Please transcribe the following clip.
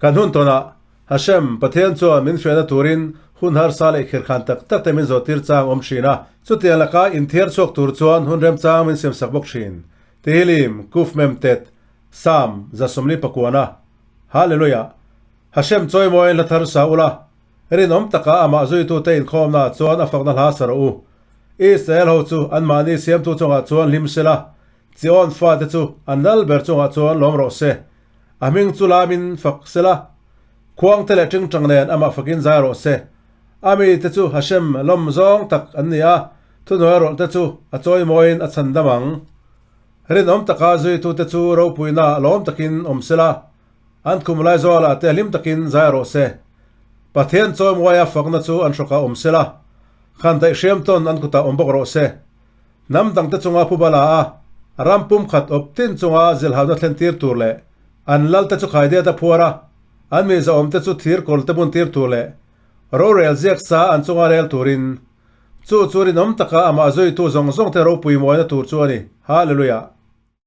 Kan hun tawnah Hashem, Pathian chuan min hriatna turin hun harsa leh khirkhan tak tak te min zawhtir chang awm thin a, chutiang laka inthiar chhuak tur chuan hun remchang min siamsak bawk thin. Tehillim, Kuf Mem Tet, Psalm, 140 Pakuana. Hallelujah! Hashem chawimawiin hla thar sa ula, rinawm taka amah zuitute inkhawmnaah chuan a fakna hla sa rawh u. Israel ho chu anmahni siamtu chungah chuan hlim sela, Chion fate chu an lal ber chungah chuan lawm rawh se. A hming chu lamin fak sela, khuangte leh tingtang nen amah fakin zai rawh se. A mite chu Hashem lawm zawng tak an ni a, thuhnuai rawlhte chu a chawimawiin a chhan dam ang. Rinawm taka zuitute chu ropuina lawm takin awm sela, an khum lai zualah te hlim takin zai rawh se. Pathian chawimawi a fakna chu an hrawkah awm sela, khan daih hriam tawn an kutah awm bawk rawh se. Hnam dangte chunga phuba la a, ram pumkhat awp tin chunga zilhauna thlen tir tur leh an lalte chu khaidiat a phuar a, an mi zahawmte chu thir kawlte bun tir tur leh rorel ziak sa an chunga rel turin. Chu chu rinawm taka amah zuitu zawng zawngte ropui mawina tur chu a ni. Hallelujah!